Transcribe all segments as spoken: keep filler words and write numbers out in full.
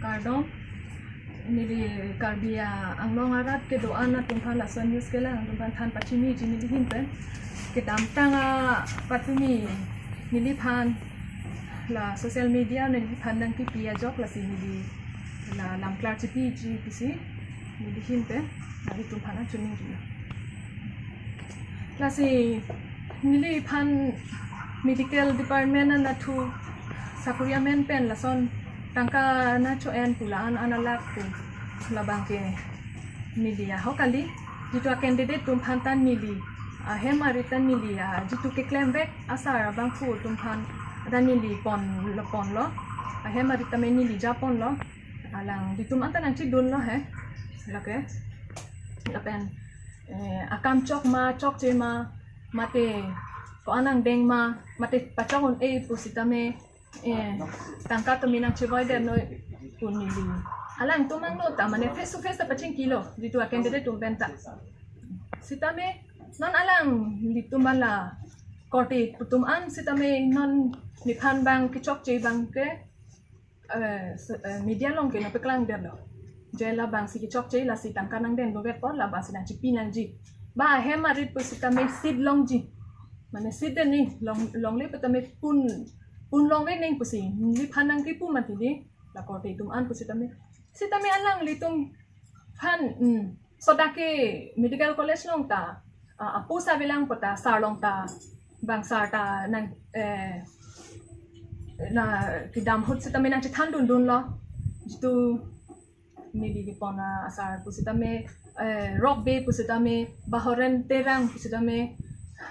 Kardom, neli Karbi Anglong arat kedo-an atum aphan lason news kelang atum aphan than pachini ji neli ahin pen. Kedamtang apatumi neliphan la social media neliphan nangkipi ajok lasi neli la lamklar chipiji pusi neli ahin pen nanglitum aphan nangchoningri. Lasi neliphan medical department anatthu sakori amen pen lason tangka nangcho-en pu la-an analak pu labangke neli ahok kali. Jitu a-candidate atum aphan ta neli ahem arit ta neli a jitu keklemvek asar abangphu atum aphan ta neli ponlo ponlo. Ahem arit tame neli japonlo. Alanglitum anta nangchidunlo he. Lake. Lapen eh, akam chok ma, chokche ma, mate ko-an angdeng ma, mate pachok un-e pusitame, eh, tangka tumi nangchevoidetnoi pu neli. Alangtum angno ta mane face to face ta pachingkilo, jitu a-candidate atum pen ta. Sitame non alanglitum la korte atum an sitame non neliphan bang kechokche abangke eh, s- eh, media along ke nangpaklangdetlo. Je labangsi kechokche lasi tangka nangdendunvekpo labangsi nangchipi nangji. Ba ahem arit pusitame seat longji. Mane seat den ni long longle pusitame pun pun longvek neng pusi neliphan nangkipu mati di la korte atum an pusitame. Sitame alanglitum aphan, mm, sodak ke medical college along ta, ah, apo sa bilang pota sar along ta, bang sar ta nang, eh, na kedam ahut sitame nangchethan dundunlo. Jitu neli kepon asar pusitame, eh, Rokbe pusitame, ba Horen Terang pusitame,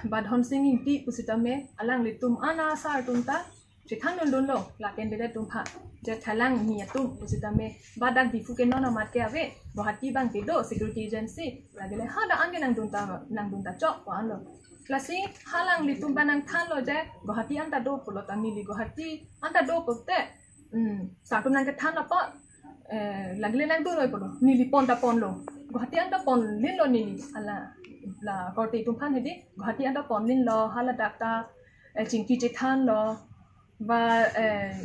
ba Dhonsing Ingti pusitame, alanglitum an asar atum ta chethan dundunlo, la candidate atum aphan. Je thalang ni atum pusitame, ba dak Diphu ke non amat ke ave, Guwahati abangke do security agency, lagile ha da an ke nangdun ta nangdun ta chok ko-anlo. Lasi alanglitum ba nangthanlo je Guwahati anta do pulo ta neli Guwahati anta do pulote, hmm, sar atum nangkethan apot, eh, lagile nangdunlo pulo, neli pon ta ponlo. Guwahati anta ponlinlo neli, ala la korte atum aphan hedi, Guwahati anta ponlinlo, hala dak ta, eh, chingki chethanlo, ba, eh,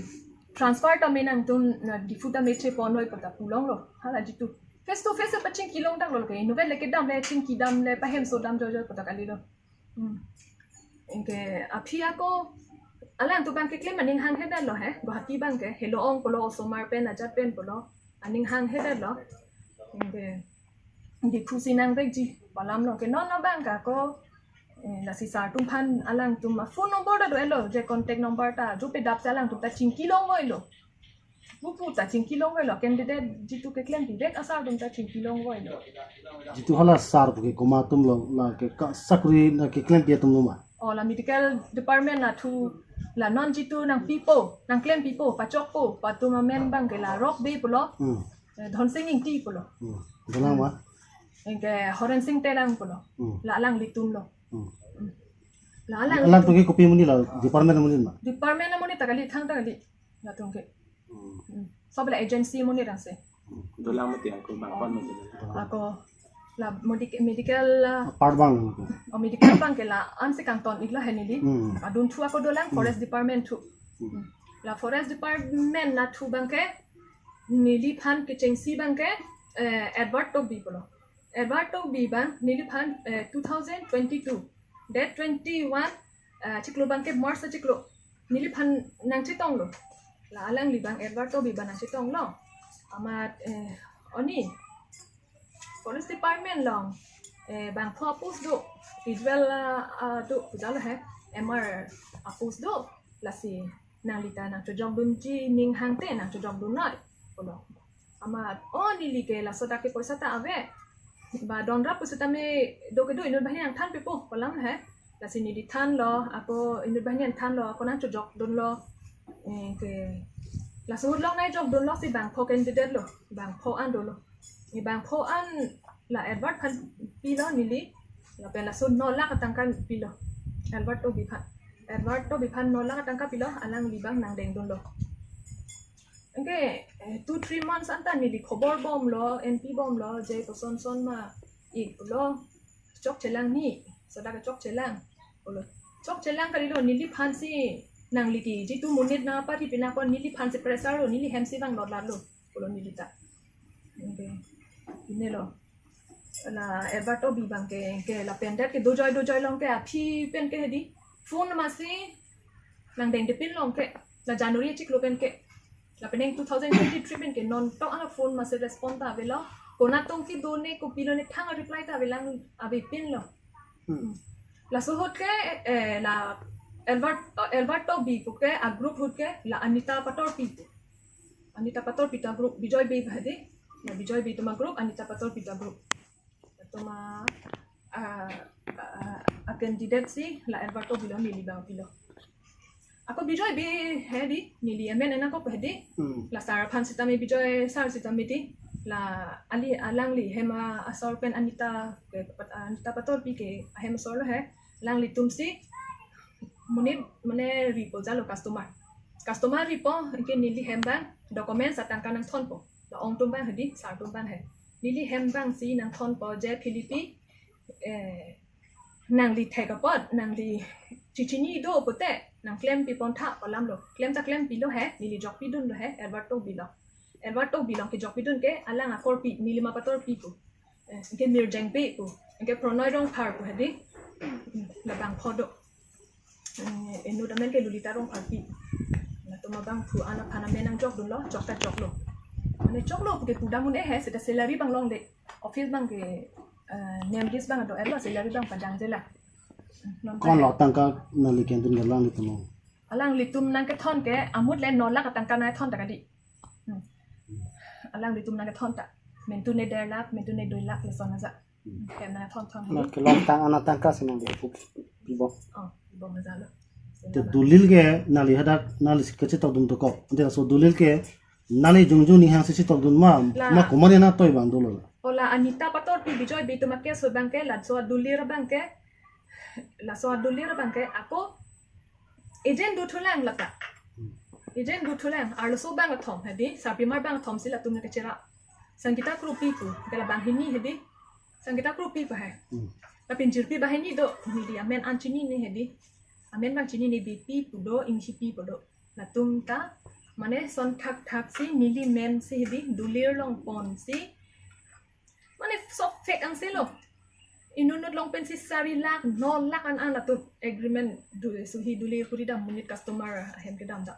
transfer tame nangtum, na Diphu tame cheponloi pota pulonglo. Hala jitu face to face pachingki longdaklo ke. Inutvet le kedam le chingki dam le pahem so dam jojo pota kalilo. Hmm. Anke aphi ako alangtum abangke keklem aning hanghe detlo he. Guwahati abangke helo ong pulo osomar pen ajat pen pulo aning hanghe detlo. Anke Diphu si nangvekji pu alamlo ke non abangke ako, eh, lasi sar atum aphan alangtum a-phone number ta do-etlo, je contact number ta, jo pedap si alangtum ta chingki longvoilo. Pupu ta chingki longvoilo, candidate jitu keklempivek asar atum ta chingki longvoilo. Jitu hala sar pu ke komat atumlo, la ke ka sakori na keklempi atumlo ma? Oh, la medical department anatthu, la non jitu nangpipo, nangklempipo, pachokpo pu atum amen abangke la Rokbe pulo, Hmm. eh, Dhonsing Ingti pulo. Hmm. Dolang ma? Anke Horensing Terang pulo. Hmm. La alanglitumlo. Hmm. La alang Alanglitum ke kopi amonit la, department amonit ma? Department amonit ta kali, thangta kali. Latum ke. Hmm. Hmm. Sabla agency amonit ansi. Hmm. Dolang mati ako bang kon mati. Ako la medic- medical, ah, Part abang. Oh, medical abangke la ansi kangton iklo he neli. Hmm. Adunthu ako dolang Hmm. forest department thu. Hmm. Hmm. La forest department anatthu abangke neliphan kechengsi abangke, eh, Edward Tokbi pulo. Edward Tokbi abang neliphan, eh, two thousand twenty-two date twenty-one, eh, chiklo abangke March chiklo neliphan nangchetonglo. La alangli abang Edward Tokbi abang nangchetonglo. Amat, eh, oni forest department along, eh, bangpho a-post do, visual, ah, ah, do, kujalo he, M R a-post do, lasi nangli ta nangchojokdunji ning hangte nangchojokdunnoi pulo. Amat oh neli ke laso dak ke poisa ta ave. Ba donrap pusitame do kedo inut banghini nangthanpipo pu alam he. Lasi neli thanlo, ako inut banghini nangthanlo, ako nangchojokdunlo. Eh, ke laso ahut along nangchojokdunlo si bangpho candidate lo, bangpho an dolo. Ni bangpho an la Edward aphan pilo neli. Lapen laso no lakh atangka pilo. Edward Tokbi aphan. Edward Tokbi aphan no lakh atangka pilo, alangli abang nangdengdunlo. Anke, eh, two three months anta neli khobor bomlo, enpi bomlo, je koson son ma ik pulo, chokchelang ni, sodak chokchelang pulo. Chokchelang kalilo, neliphan si nangli ke jitu monit nangpari pinapon neliphan si pressure lo, neli hem si vang lotlatlo. pulo neli ta. Anke, pine lo. La Albert Tokbi abang ke, ke lapen det ke dojoi dojoi along ke aphi pen ke hedi. Phone masi nangdengde pin along ke. La January chiklo pen ke. Lapen two thousand twenty-three pen ke non tok ana phone masi respond ta avelo. Konat tong kedo ne kopilo ne thang reply ta avelang ave pin lo. Hmm. Laso ahut ke, eh, la Albert, eh, Albert Tokbi pu ke a group ahut ke la Anita Patorpi pu. Anita Patorpi ta group, Bijoy Bey hedi. La Bijoy Bey atum a group, Anita Patorpi ta group. Atum a, ah, ah, a candidate si la Albert Tokbi along neli abang pilo. Ako Bijoy Bey hedi, neli amen enako hedi. Hmm. La sar aphan sitame, Bijoy sar sitame di. La ali alangli hem asor pen Anita ke, Anita Patorpi ke ahem asor lo he. Alanglitum si monit mane ripo jalo customer. Customer ripo, anke neli hem abang documents atangka nangthonpo. La ong atum abang hedi, sar atum abang he. Neli hem abang si nangthonpo je Philippi, eh, nangli thek apot, nangli chichini do pote, nangklem pipon tha pu alam lo. Klem ta klempilo he, neli jokpidunlo he, Albert Tokbi along. Albert Tokbi along kejokpidun ke, alang akorpi, Nilima Patorpi pu. Eh, anke Mirjeng Bey pu, anke Pronoy Rongphar pu hedi. Hmm, labang pho do. Eh, inut amen ke Lolita Rongpharpi. Latum abangphu an aphan amen nangjokdunlo, jok ta joklo. Mane joklo pu ke pudam un-e he, seta salary abang longle. Office abang ke, eh, name list abang do-etlo, salary abang padangje la. Non Ko-an ta lo tangka nangli ke endun ke alanglitum? Alanglitum nangkethon ke, amut le no lakh atangka nangthon ta kali. Hmm. Alanglitum nangkethon ta. Mentu ne der lakh, mentu ne dui lakh lason aja. Hmm. Hem nangthon thon. Na kelong tang ana tangka si nangli pu pipo. Oh, pipo aja lo. Te dolil ke nangli hadak nangli kachetokdun dokok. Ante laso dolil ke nangli jongjong ninghang si chetokdun ma, La. ma komat nangtoi abang dolo la. O la Anita Patorpi Bijoy Bey atum a case abang ke, laso dolil abang ke, laso dolil abang ke, ako agent dothulang lata. Agent dothulang, arloso abang kethom hedi, sarpimar abang kethom si latum nangkechera. Sangita Kropi pu, ke la banghini hedi. Sangita Kropi pu he. Hmm. Lapen jirpi banghini do, neli amen an chinine hedi. Amen abang chinine, Beypi pu do, Inghipi pu do. Latum ta, mane son thakthak si, neli men si hedi, dolil longpon si. Mane sob fake ansi lo. Inut inut along pensi sari lakh, no lakh an an latum agreement do, suhi dolil kuri dam, monit customer ahem kedam dam.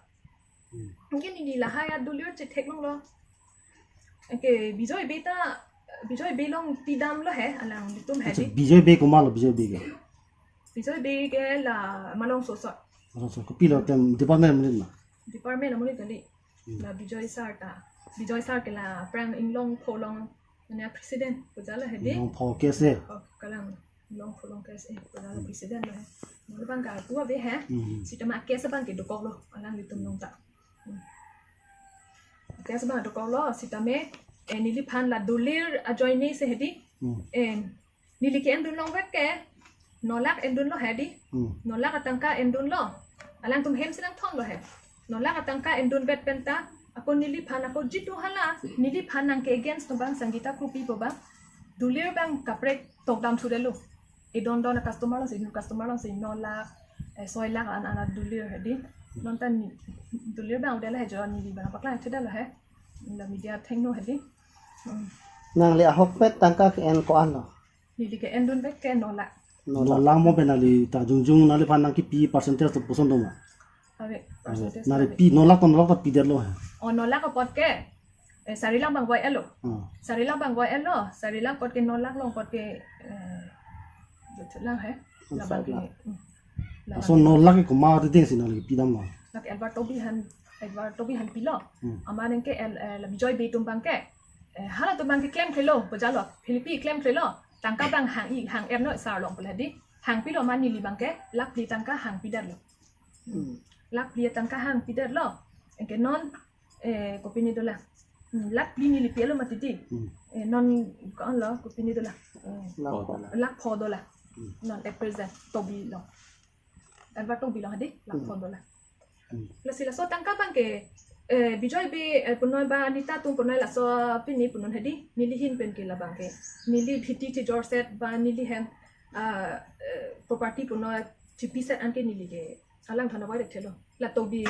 Hmm. Anke neli lahai adolil chetheklonglo. Anke Bijoy Bey ta, Bijoy Bey along pidamlo he, alanglitum Acha, hedi. Bijoy Bey komat lo, Bijoy Bey ke? Bijoy Bey ke la Malongso asor. Malongso, kopilo atum department amonit ma? Department amonit kali. Hmm. La Bijoy sar ta. Bijoy sar ke la aphrang Inglongpho along, mane president pu jalo hedi. Inglongpho K S A. Oh, kalang Inglongpho along K S A pu jalo Hmm. president lo he. Mane abang ke pu ave he. Hmm. Sitame a case abang ke dokoklo, alanglitum along ta. Hmm. A case abang dokoklo, sitame, eh, neliphan la dolil ajoine si hedi. Hmm. Eh, neli ke-endun longvet ke, no lakh endunlo hedi. Hmm. No lakh atangka endunlo. Alangtum hem si nangthonlo he. No lakh atangka endunvet pen ta, ako neliphan ako jitu hala, neliphan nangke-against atum abang Sangita Kropi pu abang. Dolil abang kaprek tokdam thudetlo. Edon don a-customer along si, customer along si no lakh, eh, soi lakh an an adolil hedi. Non ta ni, dolil abang udah la he jo, neli abang paklang thedetlo he. La media athengno hedi. Hmm. Nangli ahokpet tangka ke-en ko-an lo? Neli ke-endunvet ke no lakh. No lakh. No lakh mo pen nangli ta jongjong nangliphan nangkipi percentage to puson do ma? Ave, percentage Nangli ave. pi, no lakh to no lakh ta pidetlo he. Oh, no lakh apot ke, eh, sari lakh abang voi-etlo. Hmm. Sari lakh abang voi-etlo, sari lakh apot ke no lakh along apot ke, eh, betul lang he. Hmm, Labang sari ke, lakh. hmm. Labang Laso ke. no lakh ke komat ateng si nangli pidamlo? Lake Albert Tokbi aphan, Albert Tokbi aphan pilo. Hmm. Amat nangke el, eh, la Bijoy Bey atum abang ke, eh, halatum abang ke klemklelo pu jalo. Philippi klemklelo. Tangka abang hang-i, hang-erno sar along pu la hedi. Hangpilo amat neli abang ke, lakh phli tangka hangpidetlo. Hmm. Lakh phli tangka hangpidetlo. Anke non, eh, kopine dolang. Hmm, lakh phli neli pilo mati di. Hmm. Eh, non ko-an lo, kopine dolang. Eh, Lakh pho. lakh pho dolang. Hmm. Non at present, Tokbi along. Albert Tokbi along hedi, lakh Hmm. pho dolang. Hmm. Lasi laso tangka abang ke, eh, Bijoy Bey, eh, punoi ba Anita atum punoi laso pini punun hedi, neli ahin pen ke labang ke. Neli phiti chejorset ba neli hem, ah, eh, property punoi chipiset anke neli ke alangphan avoid thelo. La Tokbi,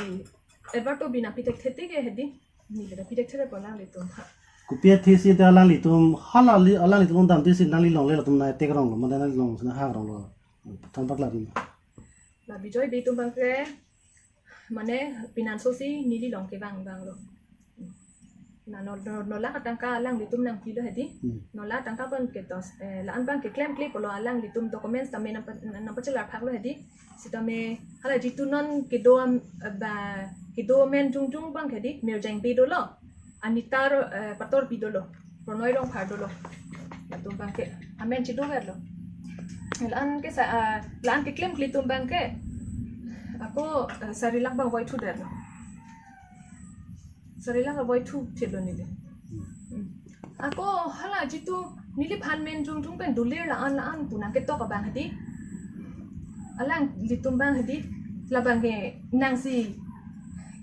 Albert Tokbi nangpi thekthe ke hedi. Neli ta pidak there po alanglitum ha. Kopi athesi ta alanglitum hala li alanglitum dam tesi nangli longle latum na tek rong lo, mane nangli long sina hak rong lo. Thang pakla dun. La Bijoy Bey atum abangke mane pinanso si neli long kevang vang lo. Na no no no lakh atangka alanglitum nangpilo hedi. Hmm. No lakh atangka abangke tos, eh, la-an abangke klemkle pulo alanglitum documents tame nangpa nangpachelar phaklo hedi. Sitame hala jitu non kedo am, ba kedo amen jongjong abangke hedi. Mirjang Bey dolo. Anita ro, eh, Patorpi dolo. Pronoy Rongphar dolo. Latum abangke amen chedover lo. La-an ke sa, ah, la-an keklemkle atum abangke ako, eh, sari lakh abang voithu der lo. Sari lakh voithu thelo neli. Hmm. Ako hala jitu neliphan amen jongjong pen dolir la-an la-an pu nangketok abang hedi. Alanglitum abang hedi. Labangke nangsi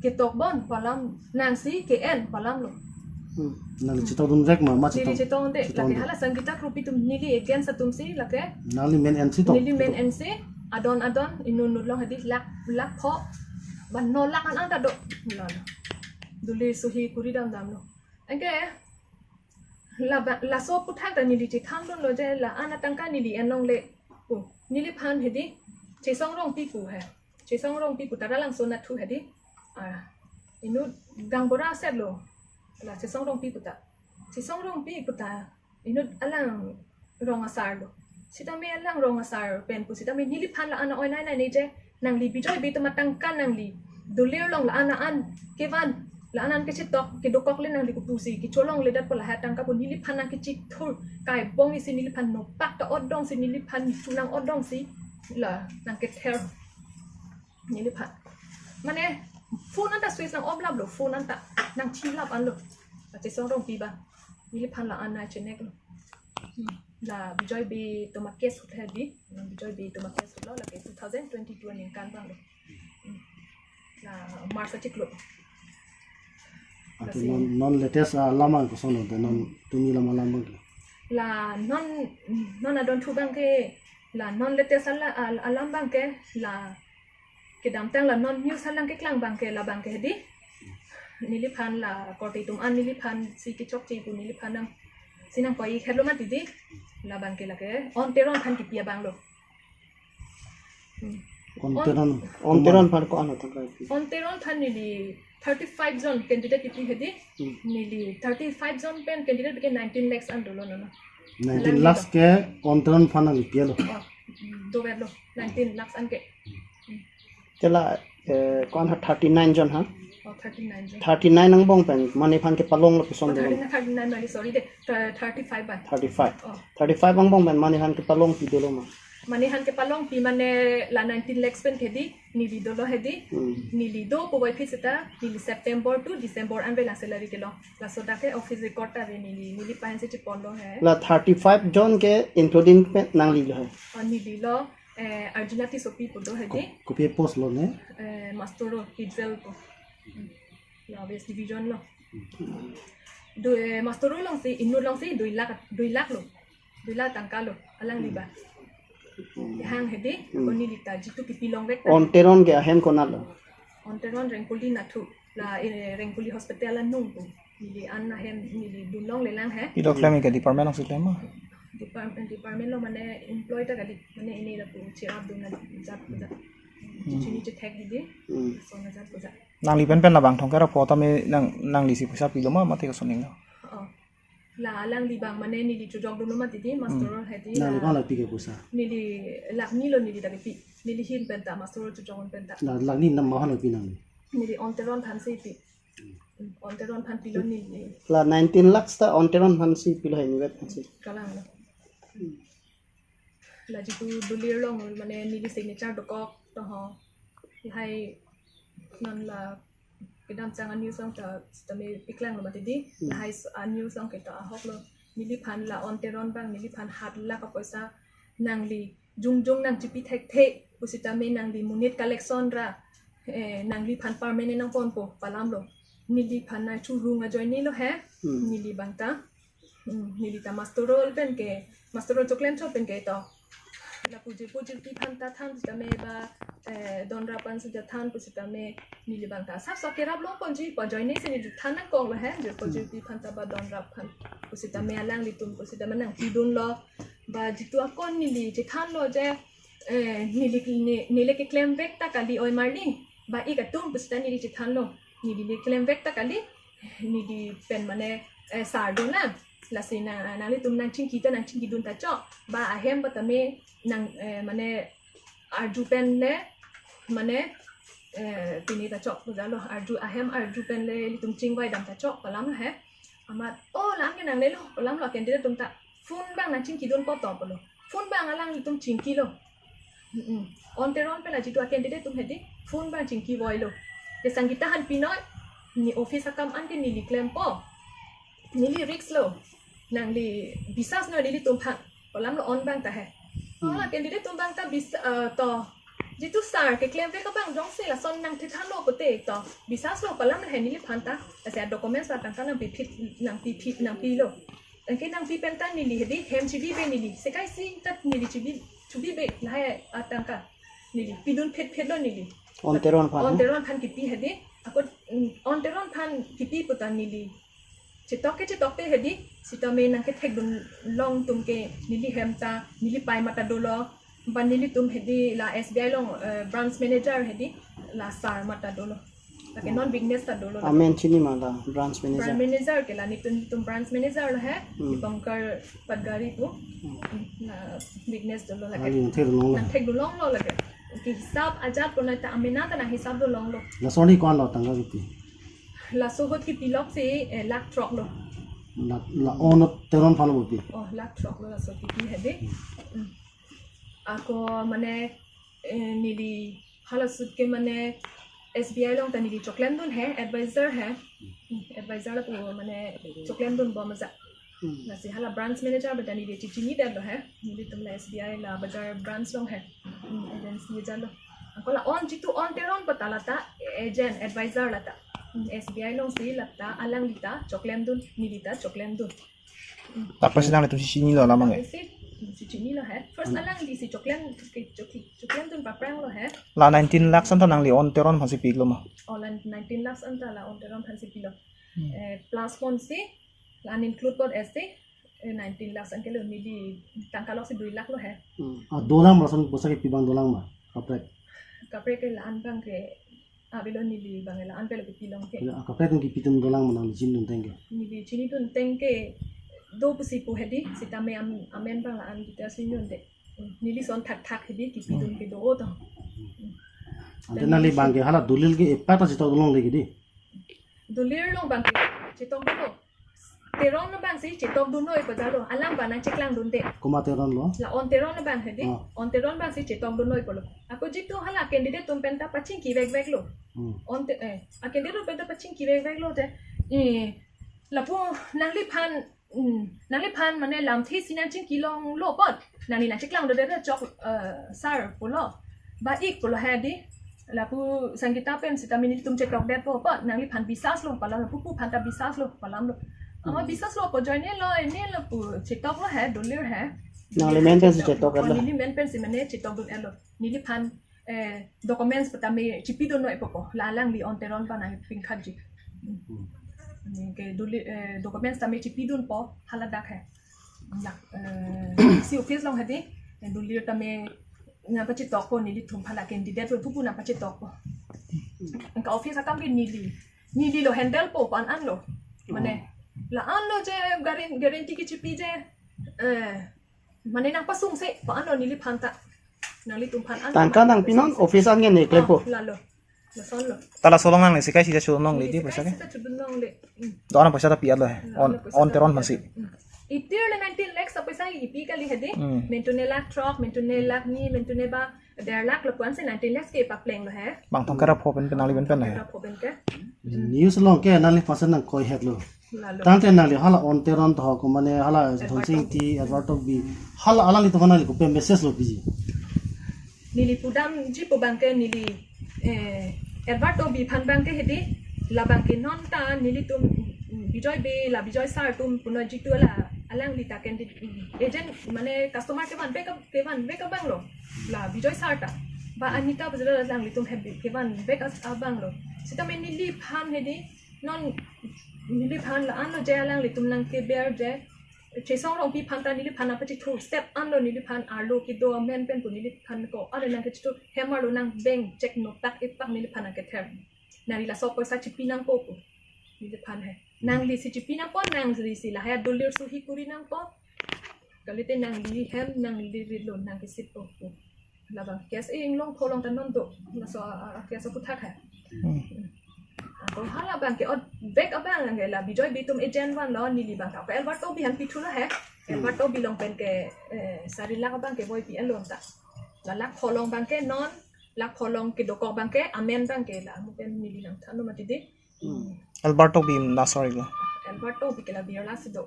ketok bon pu alam, nangsi ke-en pu alam lo. Hmm. Nangli chetongdun vek ma, ma neli chetong? Chetongde, chetongde. Lake hala Sangeeta Kropi atum neli against atum si lake. Nangli men ensi tok? Neli men ensi, adon adon, inut inut along hedi lakh, lakh pho. Ba no lakh an an ta do. La, la. Duli suhi kuri dam dam lo. Anke, la ba, laso aphuthak ta neli chethan dunlo je la-an atangka neli en longle. Oh, neliphan hedi, Chesong Rongpi pu he. Chesong Rongpi pu Taralangso anatthu hedi. Ah, inut gaonbura aset lo. La Chesong Rongpi pu ta. Chesong Rongpi pu ta inut alang rong asar lo. Sitame alang rong asar pen pu sitame neliphan la-an oi nai nai ne je nangli Bijoy Bey atum atangka nangli dolir along la-an la-an kevan la-an an kechetok kedokok le nangli kopusi kecholongledet pu lahai atangka pu neliphan nangkechithur kai bong isi neliphan nopak ta odong si neliphan chu nang odong si la nangkether. Neliphan. Mane, phone anta switch nang off lap lo, phone anta nangthi lap an lo. Chesong Rongpi abang. Neliphan la-an nangchenek lo. Hmm. La Bijoy Bey atum a-case ahut hedi. Hmm, Bijoy Bey atum a-case ahut lo, lake two thousand twenty-two aningkan abang lo. Hmm. La March achiklo. Ante lasi non, non latest alam abang koson lo, te non tumi alam alam abang ke? La non, non adonthu abangke, la non latest ala-, al-, alam abangke, la kedamtang la non news alam keklang abangke, la abangke hedi. Neliphan la korte atum an neliphan si kechokche pu neliphan nangsi nangkoi-i khelo mati di. La abangke lake On Teron aphan kipi abang lo. Hmm. On Teron. On Teron aphan ko-an atangka kipi? On Teron aphan neli thirty-five jon candidate kipi hedi. Hmm. Neli thirty-five jon pen candidate ke nineteen lakhs an dolo nono. Nineteen lakhs ke On Teron aphan nangpilo. Oh, dover lo, nineteen lakhs an ke. Hmm. Te la, eh, ko-an ha thirty-nine jon ha? Oh, thirty-nine jon. Thirty-nine angbong pen, mane aphan kepalong lo pison. Oh, dolo? Thirty-nine, thirty-nine, mane, sorry de, thir-, thirty-five ba. Thirty-five. Oh. Thirty-five angbong pen, mane aphan kepalongpi dolo ma? Mane aphan kepalongpi mane la nineteen lakhs pen hedi, neli dolo hedi, Hmm. neli do puvoiphit seta, neli September to December an pen la salary kelo. Laso dak ke office record ta ave neli, neli aphan si cheponlo he. La thirty-five jon ke including pen nangli lo he? Oh, neli lo, eh, Arjuna Tissopi pu do hedi. Ko-, kopi post lo ne? Eh, master lo, Israel pu. Hmm. La West Division lo. Do, eh, master lo along si, inut along si, dui lakh, dui lakh lo. Dui lakh tangka lo, alangli ba. Hmm. Hang hedi, Hmm. ko neli ta jitu kipi longrek ta. On Teron ke ahem konat lo? On Teron Rengpoli anatthu, la, eh, Rengpoli Hospital anung pu. Neli an ahem, neli dun longlelang he. Pi do klem ke department along si klem ma? Department, department lo mane employee ta kali, mane ini lapu cherap dun ajat ajat. Hmm. Chini chethek hedi, Hmm. so ajat ajat. Nangli pen pen labang thongkep ra pho tame nang, nangli si poisa pilo ma, mate koson lo? Oh. La alangli abang mane neli chojok dunlo mati di, master Hmm. hedi Nangli la abang la pi ke poisa? Neli lakh hini lo neli ta kipi. Neli ahin pen ta master chojok pen ta. La lakh hini nam ma aphan lo pi nangli? Neli On Teron aphan si pi. Hmm, On Teron aphan pilo neli. La nineteen lakhs ta On Teron aphan si pilo he, inutvet aphan si? Kalang lo. La jitu dolir along mane neli signature dokok to ho. Lahai non la kedamtang a-news along ta sitame paklang lo mati di. Hmm. Lahai s-, a-news along ke ta ahok lo. Neliphan la On Teron abang neliphan hat lakh apoisa nangli jongjong nangchepi thekthe pu sitame nangli monit collection ra, eh, nangliphan permanent nangponpo pu alam lo. Neliphan nangchurung ajoine lo he. Hmm. Neli abang ta Hmm, neli ta master roll pen ke, master roll choklem chot pen ke to. Lapu jirpo jirpi aphan ta than pusitame ba, eh, donrap aphan sita than pusitame neli abang ta asapso kerap longponji pu ajoine si neli than nangkoklo he, jirpo jirpi aphan ta ba donrap aphan pusitame alanglitum pusitame nangpidunlo. Ba jitu akon neli chethanlo je, eh, neli, ne-, neli keklemvek ta kali oi marli. Ba ik atum pusita neli chethanlo. Neli keklemvek ta kali, neli pen mane, eh, sar do na. Lasi na, nanglitum nangchingki ta nangchingkidun ta chok. Ba ahem patame nang, eh, mane arju pen le, mane, eh, pini ta chok pu jalo. Arju ahem arju pen le ilitum chingvai dam ta chok pu alam he. Amat, oh, alam ke nangnelo pu alam lo, candidate atum ta phone abang nangchingkidunpo to pulo. Phone abang alanglitum chingkilo. Mm-mm. On Teron pen la jitu a-candidate atum hedi phone abang chingkivoilo. Ke Sangita Hanpi noi, ne office akam an ke neli klempo. Neli risk lo. Nangli bisas noi nelitum aphan pu alam lo on abang ta he. Hmm. Hala candidate atum abang ta bis, eh, to. Jitu sar keklemvek abang jongsi lason nangthethanlo pute to. Bisas lo pu alam he neliphan ta. Ase documents la tangka nangpiphit, nangpiphit, nangpilo. Anke nangpi pen ta neli hedi hem chibibe neli. Sekai si ta neli chibi, chibibe lahai atangka. Neli pidun phetphet lo neli. On Teron aphan, On no? Teron aphan kipi hedi. Ako, mm, On Teron aphan kipi puta neli chetok ke chetokte hedi. Sitame nangkethekdun long atum ke neli hem ta, neli pei mata dolo. Ba nelitum hedi la S B I along, eh, branch manager hedi la sar mata dolo. Lake non Vignesh ta dolo. Amen chini ma la branch manager? Branch manager ke la netum, netum branch manager lo he. Hmm. Dipankar Patgari pu. Hmm. Hmm, la Vignesh dolo lake. Ali nangthekdun longlo. Nangthekdun longlo lake. Ke hisap ajat puna ta amena ta nanghisapdun longlo. Laso ni ko-an lo tangka kipi? Laso ahut kipi lok si, eh, lakh throk lo. La, la On Teron aphan lo kipi? Oh, lakh throk lo laso kipi hedi. Hmm. Ako mane, eh, neli hala ahut ke mane S B I along ta neli choklemdun he, advisor he. Hmm, advisor lapu mane choklemdunbom ajat. Hmm. Lasi hala branch manager pen ta neli chechinidetlo he. Nelitum la S B I la Bazar branch along he. Hmm, agency ajat lo. Ako la On jitu On Teron pu ta la ta agent, advisor la ta. Hmm, S B I along si la ta alangli ta choklemdun, neli ta choklemdun. Lapusi nanglitum si chinilo alam abang ke? Lasi, hmm, si chinilo he. First alangli si choklem, ke, chokl-, choklemdun papranglo he. La nineteen lakhs anta nangli On Teron aphan si piklo ma? Oh, la nineteen lakhs anta la On Teron aphan si pilo. Hmm. Eh, plus phone si, la-an include pot esti, eh, nineteen lakhs anke lo, neli tangka lok si dui lakh lo he. Hmm. Ah, dolang ma lason poisa kipi abang dolang ma? Kaprek? Kaprek ke la-an abang ke avelo, neli abang la-an avelo kipi long ke. Ya, kaprek atum kipidun dolang ma nangli chinidun ateng ke? Neli chinidun ateng ke do pusi pu hedi, sitame am-, amen abang la-an kita chinidunde. Neli son thakthak hedi kipidun ke do o to. Ante nangli abang ke hala Dolir ke epak ta chetokdun longle ke di? Dolir along abang ke chetokdunlo. Teron abang si chetokdun noi pu jalo, alam abang nangcheklangdunde. Komat Teron lo? La On Teron abang hedi. Ah. On Teron abang si chetokdun noi pulo. Ako jitu hala candidate atum pen ta pachingkivekveklo. Hmm. On Te-, eh, a-candidate atum pen ta pachingkivekveklo te. Eh, lapu nangliphan, hmm, nangliphan mane lamthe si nangchingki longlo apot, nangli nangcheklangdunde chok, eh, sar pulo. Ba ik pulo hedi. Lapu Sangita pen sitame nelitum chetokdetpo apot, nangliphan bisas lo pu alam, lapu pu aphan ta bisas lo pu alam lo. Ama bisas lo pu ajoine lo, ini lapu chetoklo he, Dolir he. Nangli men pen si chetok lo? Oh, neli men pen si mane chetokdun-etlo. Neliphan, eh, documents patame chipidun noi pupo. La alangli On Teron aphan nangpingkhatji. Hmm. Ke Dolir, eh, documents tame chipidunpo, hala dak he. La, eh, si office along hedi, eh, Dolir tame nangpachetokpo, nelitum aphan la candidate pu pu nangpachetokpo. Anke office akam ke neli, neli lo handlepo pu an-an lo. Mane, la-an lo je garan-, guarantee kechipi je, eh, mane nangpasungse pu an lo neliphan ta. Nanglitum aphan an. Tangka nangpinon office an ke ne klempo? Oh, lalo. Lason lo. Ta laso along nangli sekai si chodun longle di poisa ke? Sekai si chodun longle. Hmm. Do-an apoisa ta pi-etlo he. Hmm, On, On Teron aphan si. Hmm. Itir le nineteen lakhs apoisa kipi kali hedi. Hmm. Mentune lakh throk, mentune lakh ni, mentune ba der lakh lapu-an si nineteen lakhs ke paplenglo he. Bang Thongkar Rapho pen, pen nangli pen pen he. Thongkar Rapho pen ke. News along ke nangli pasan nangkoi-etlo. Lalo. Tangte nangli hala On Teron to ko mane hala Edward Dhonsing Tokbi. Ti, Edward Tokbi. Hala alanglitum aphan nangli kopi message lo piji? Neli pudamji pu abang ke neli, eh, Edward Tokbi aphan abang ke hedi, la abang ke non ta nelitum, mm, Bijoy Bey, la Bijoy sir atum punoi jitu la Alangli ta candidate agent mane customer kevan vek ab- kevan vek abang lo. La Bijoy sir ta. Ba Anita pu si la alanglitum hem kevan vek as- abang lo. Sitame neliphan hedi non neliphan la-an lo je alanglitum nangkeber je Chesong Rongpi aphan ta neliphan apachethur step an lo neliphan arlo kedo amen pen pu neliphan ko are nangkechethur hem arlo nang bank check notak epak neliphan nangkether. Nangli laso poisa chipi nangpo pu. Neliphan he. Nangli si chipi nangpo nangli si lahai adolir suhi kuri nangpo. Kalite nangli hem nangli rit lo nangkesitpo pu. Labang case e inglong pholong ta non do. Laso a, a, case aputhak he. Hmm. Ako hala abang ke ot vek abang ke la Bijoy Bey atum agent van lo neli abang ta. Ko Alberto Bey aphan pithu lo he. Hmm. Alberto Bey along pen ke eh, sari lakh abang ke voipi alon ta. La lakh pholong abang ke non lakh pholong kedokok abang ke amen abang ke la amu pen neli nangthan lo mati di. Hmm. Alberto Bey na sorry lo. Alberto Bey ke la Birla si do.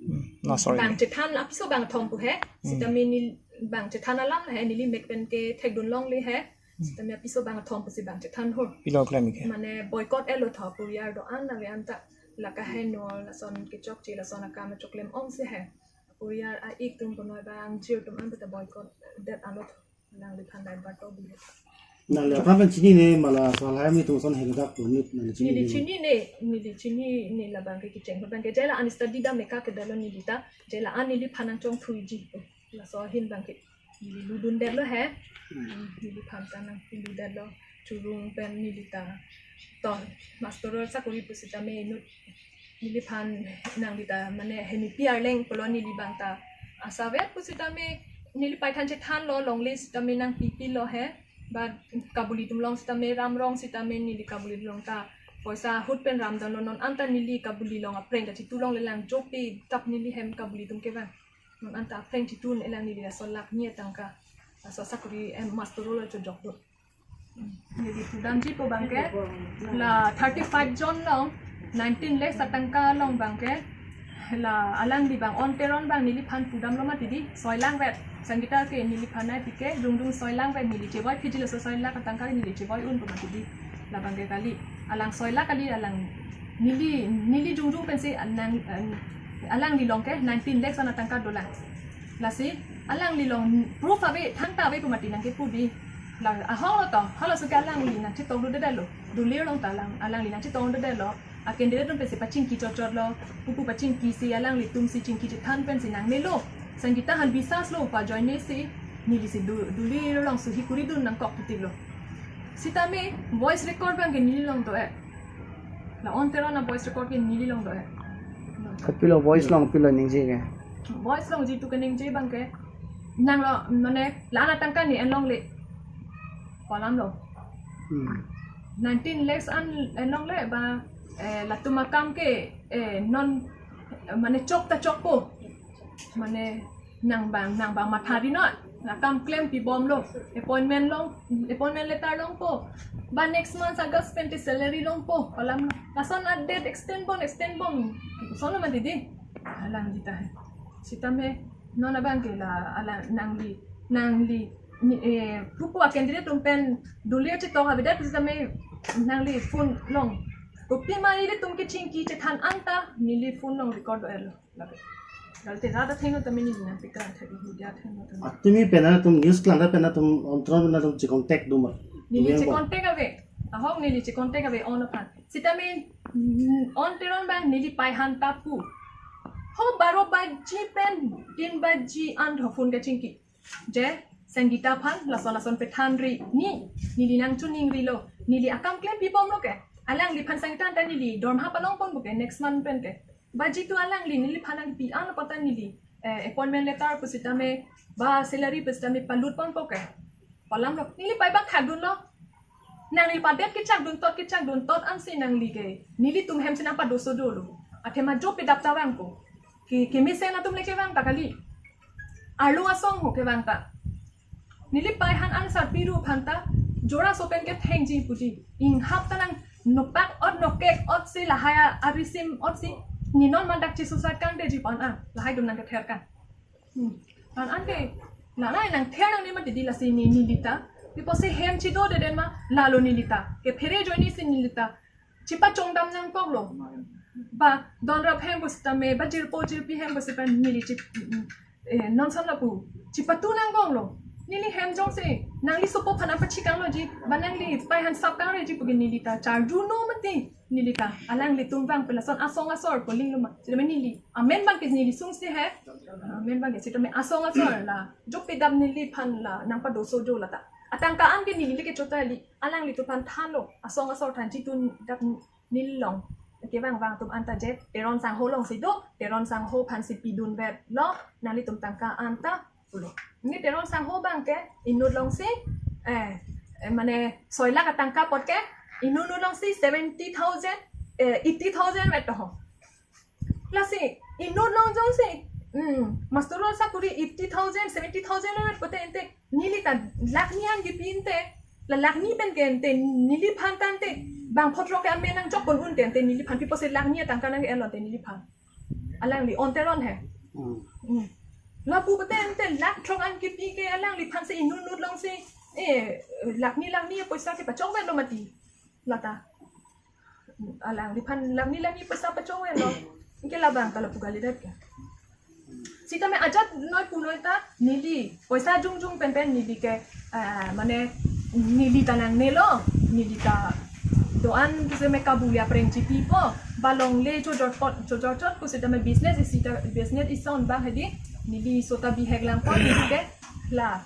Hmm. Na sorry. Bang chethan apiso bang thom pu he. Hmm. Sitame neli bang chethan alam he neli mek pen kethekdun longle he. Hmm. Sitame apiso bang thom pusi bang chethan hor. Pilo klem ke. Mane boycott elo tho puriar do-an ave anta. La kaheno lason kechokche lason akam choklem ong si he. Puriar a-ik atum ponoi bang jir atum anta boycott det alo tho. Nangliphan Alberto Bey. Nangli aphan pen chinine ma laso lahai atum ason hedak tumit nangli chinine. Neli chinine, neli chinine labang ke kecheng labang ke jela an study dam eka kedalo neli ta jela an neliphan nangchongthuiji. Laso ahin abang ke neli ludun detlo he. Hmm. Neliphan ta nangludet lo churung pen neli ta. To master sakori pusitame inut neliphan nangli ta mane hemipi arleng pulo neli abang ta. Asavet pusitame neli paithan chethan lo longle sitame nangpipi lo he. Ba kabuli atum along sitame ram rong sitame neli kabuli atum along ta poisa ahut pen ramdam lo non anta neli kabuli along apreng ta chitu longle lang jopi tap neli hem kabuli atum kevang. Non anta apreng chitu elang neli laso lakh ni atangka. Laso sakori em master lo chojok do. Neli pudamji pu abang ke la thirty five jon along nineteen lakhs atangka along abang ke la alangli abang On Teron abang neliphan pudam lo mati di soi lakh vet. Sangita ke neliphan nai pike jungdung soi lakh vet neli chevoi phiji laso soi lakh atangka neli chevoi un pu mati di. Labang ke kali alang soi lakh kali alang neli neli jungdung pensi anang an- alangli along ke nineteen lakhs an atangka dolang. Lasi alangli along proof ave thangta ave pu mati nangkepu di. La ahong lo to, halaso ke alangli nangchetong do detlo. Dolir along ta alang, alangli nangchetong do detlo. A candidate atum pensi pachingki chotchot lo, pupu pachingki si alanglitum si chingki chethan pensi nangnelo. Sangita aphan bisas lo pa join si, neli si do, dolir along suhi kuri dun nangkok titik lo. Sitame voice record abang ke neli along do eh. La On Teron a voice record ke neli along do eh. Kopilo voice along pilo ningje ke. Voice along jitu keningje abang ke. Nang lo, mane, la-an atangka ne en longle. Kolam lo. Hmm. Nineteen lakhs an en longle ba, eh, latum akam ke, eh, non, mane chok ta chokpo. Mane nang abang, nang abang matha ri non. Akam klempi bom lo. Appointment long, appointment letter longpo. Ba next month August pen te salary longpo. Kolam lo. Lason a date extend bom, extend bom. Lason lo mati di. Alang jita hai. Sitame non abang ke la ala nangli nangli ni, eh, pupu a candidate atum pen dolir chetong avedet sitame nangli phone along. Kopi ma nelitum kechingki chethan anta neli phone along record do-etlo. Lake. Galte rada thengno tame neli nangpikran thek media thengno tame. Atumi pen atum news klang pen atum On Teron pen atum che contact do ma. Neli Tumi che ang bom. Contact ave. Ahok neli che contact ave On aphan. Sitame mm, On Teron abang neli pai han ta pu. Ho baro baji pen tin baji an tho phone kachingki. Je, Sangita aphan, lason lason pethan ri, ni, neli nangchuning rilo, neli akam klempi bom lo ke. Alangliphan Sangita anta neli dorma palong pon po ke, next month pen ke. Baji tu alangli, neliphan nangpi an lo pata neli, eh, appointment letter pusitame, ba salary pusitame palut pon po ke. Kolam lo, neli pai bak thakdun lo. Nangli padet kechakdun tot, kechakdun tot ansi nangli ke. Nelitum hem si nangpadoso dolo. Athema jo pedap ta vangpo. Ke, kemesen atum le kevang ta kali. Arlo asong ho kevang ta. Neli pai han answer piru aphan ta. Jora so pen kethengji puji. Inghap ta nang nopak ot nokek ot si lahai a arisim ot si. Ni non mandak chisu sat kangdeji pon a. Lahai atum nangkether kang. Hmm. An ante, la nai nangther nangne mati di lasi ne neli ta. Pipo si hem chido de den ma, lalo neli ta. Kephere ajoine si neli ta. Chipachongdam nangkok lo. Ba don rap hem pusitame, ba jirpo jirpi hem pusitame neli chi, mm, eh, non son lapu chipatu nangkoklo. Neli hem jongsi nangli sopo aphan apachikang loji, ba nangli pai han sap kangreji pu ke neli ta charjuno mati. Neli ta alanglitum abang pen lason asong asor pu linglo ma. Sitame neli amen abang ke neli sungsi he. Amen abang ke sitame asong asor la jok pedap neliphan la nangpadoso jo lata. Atangka an ke neli le kechot kali, alanglitum aphan thanlo, asong asor than chitun dap neli along. Kevang vang atum anta je Teron sangho alongsi do, Teron sangho aphansi pidunveklo nanglitum tangka anta pulo. Neli Teron sangho abang ke inut alongsi, eh, eh, mane soi lakh atangka apot ke inut inut alongsi seventy thousand, eh, eighty thousand vet toho. Lasi inut along jongsi, hmm, master sakuri eighty thousand, seventy thousand vet pote ante neli ta lakh ni an kipi ante, la lakh ni pen ke ante neliphan ta ante bang phothrok ke amen nangjok pon un te ante neliphan pi pusi lakh ni atangka nang-enlo ante neliphan. Alangli On Teron he. Hmm. Hmm. Lapu pote ante lakh throk an kipi ke alangliphansi inut inut alongsi, eh, lakh ni lakh ni poisa ke pachokvetlo mati. Lata. Alangliphan lakh ni lakh ni poisa pachokvetlo. Ke labang ta lapu kalidet ke. Sitame ajat noi punoi ta neli poisa jongjong penpen neli ke, eh, mane neli ta nangnelo, neli ta do-an sitame kabuli apreng chipipo, ba longle chojorpot chojorchot pusitame business isi ta business ison abang hedi neli sota bihek langpo neli ke la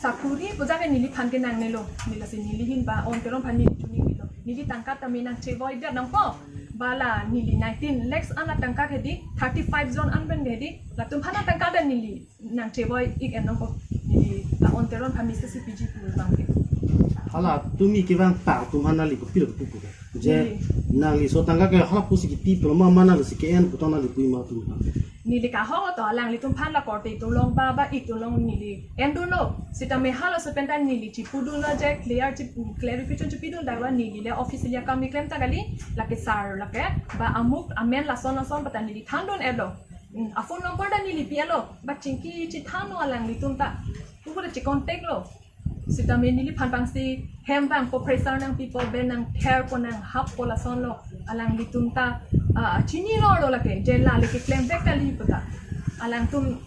sakuri pu jake neliphan ke nangnelo, neli si neli ahin ba On Teron aphan neli chuning bilo. Neli tangka tame nangchevoidet nangpo. Ba la neli nineteen lakhs an atangka hedi, thirty five jon an pen hedi, latum aphan atangka ta neli nangchevoi-ik en nangpo. Neli la On Teron aphan message piji pu abang ke. Hala tumi kevang ta atum aphan nangli kopilo kepu pu ke. Je neli nangli so tangka ke hala pusi kiti pulo ma, ma nangli si ke-en pu tong nangli pui ma atum aphan. Neli kahong to alanglitum aphan la korte atum along ba ba-ik atum along neli endunlo. Sitame halaso pen ta neli chipudunlo je clear chi, clarification chipidun daiwa neli le officially akam keklem ta kali, lake sir lake ba amuk amen lason lason pata neli thandun-etlo. Hmm, aphone number ta neli pi-etlo. Ba chingki chithanlo alanglitum ta. Pupu ta chi-contact lo. Sitame neliphan abangsi hem abang po pressure nangpipo, ben nangtherpo nanghappo lasonlo. Alanglitum ta, ah, chinilo lo lake, je la le keklemvek kali pu ta. Alangtum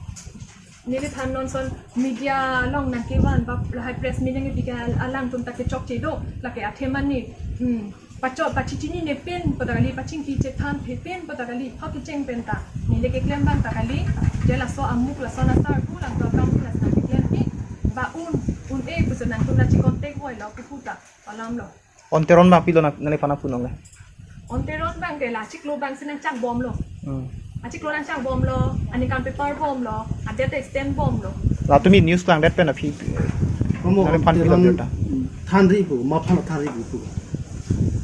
neliphan non son media along nangkevan ba lahai press meet nangkepi ke alangtum ta kechokche do, lake athema ne, hmm, pachok pachichinine pen pu ta kali, pachingki chethanphe pen pu ta kali, phak kecheng pen ta neli keklem abang ta kali, je laso amuk lason asar pu lang to kam pu lason keklempi, ba un, un-e pusi nangtum la chi-contact voilo pupu ta, alamlo. On Teron abang pilo na, neliphan nangpu longle? On Teron abang ke la chiklo abangsi nangchak bomlo. Hmm. Achiklo nangchak bomlo, aningkan paper bomlo, adet stamp bomlo. La tumi news klangdet pen aphi. Komo neliphan pilo On Teron ta? Thanri pu, ma aphan thanri pu pu.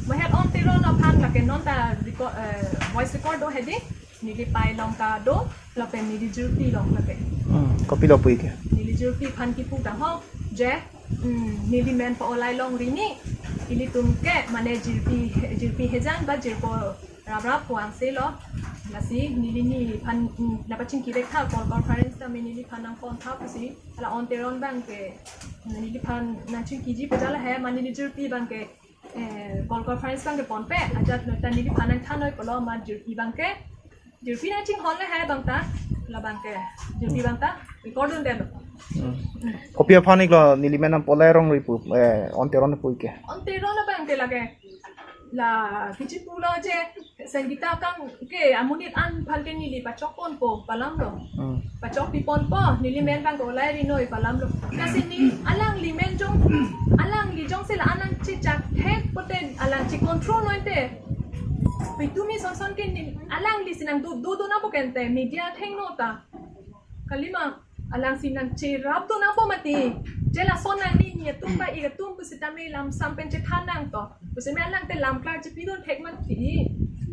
Mahet On Teron aphan lake non ta record, eh, voice record do hedi, neli pai along ta do, lapen neli jirpi along lake. Hmm, kopilo pu-ik ke? Neli jirpi aphan kipu ta ho, je, hmm, neli men pa-olai longri ni, ilitum ke mane jirpi, jirpi hejan ba jirpo rap rap puang selo. Lasi neli neliphan, mm, nangpachingki vek tha, call conference tame neliphan nangphone tha pusi. Hala On Teron abang ke neliphan nangchingkiji pu jala he, mane neli jirpi abang ke, eh, call conference abang ke ponpe. Ajat noi ta neliphan nangthan noi pulo ma jirpi abang ke. Jirpi nangchinghon le he abang ta. La abang ke. Jirpi abang ta record un-edetlo. Hmm. Kopi aphan-iklo neli men nangpa-olai longri pu, eh, On Teron pu-ik ke? On Teron abang ke lake la kichi pulo je Sangita akam ke amonit an aphan ke neli pachok ponpo pu alamlo. Hmm. Pachokpi ponpo, neli men abang ke olai ri noi pu alamlo. Lasi ne alangli men jong, alangli jongsi la-an nangchechak thek pote alang chi-control noi te. Pitumi son son ke ne, alangli si nangdo, do, do nangpo ke ante media athengno ta. Kalima, alangsi nangcherapdun nangpo mati. Je lason nangne ne atum ba-ik atum pusitame lam sam pen chethan nangpo. Pusitame alang te lam klar chipidun thek mati.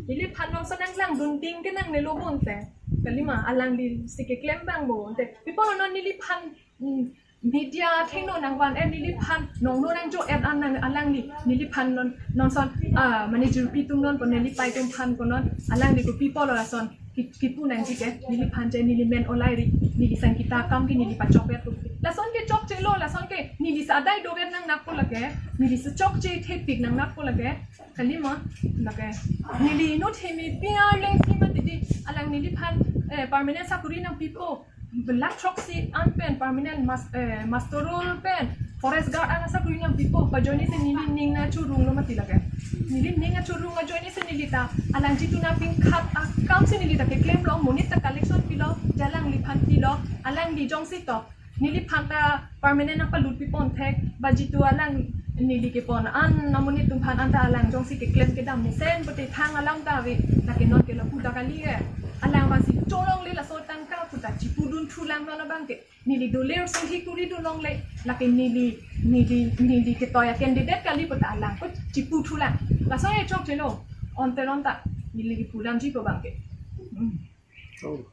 Neliphan non son nanglangdun ding ke nangnelo bonte. Kalima, alangli si keklem abang bonte. Pi apotlo non neliphan, mm, media athengno nangvan-et neliphan nongno nangjo-et an nang alangli. Neliphan non, non son, ah, mane jirpi atum non pu neli pai atum aphan pu non alangli kopi apotlo lason ki-, kipu nangji ke, neliphan je neli men olai ri, neli Sangita akam ke neli pachokvet pu. Lason ke chokchelo, lason ke neli si adai dovet nang nakpo lake, neli si chokche thepik nang nakpo lake. Kalima, lake, neli inut hemi P R lengsi mati di, alang neliphan, eh, permanent sakuri nangpipo, belak throksi an pen permanent mas-, eh, master roll pen, forest guard an asakuri nangpipo, pajoine si neli ning nangchurunglo mati lake. Neli ning nangchurung ajoine si neli ta, alang jitu nangpingkhat akam si neli ta keklemlo, monit ta collection pilo, jalang liphan pilo, alangli jongsi to. Neliphan ta permanent nangpalut pipon thek, ba jitu alang neli kepon an, amonit atum aphan an ta alang jongsi keklem kedam mesen pute thang alam ta ave, lake non ke lapu ta kali ke. Alang abangsi cholongle laso tangka pu ta chipudun thulang non abang ke. Neli doler sunghi kuri dunlongle, lake neli, neli, neli ketoi a-candidate kali pu ta alang ko chipu thulang. Laso e chokchelo, onte non ta, neli kipu damji ko abang ke. Hmm. Oh.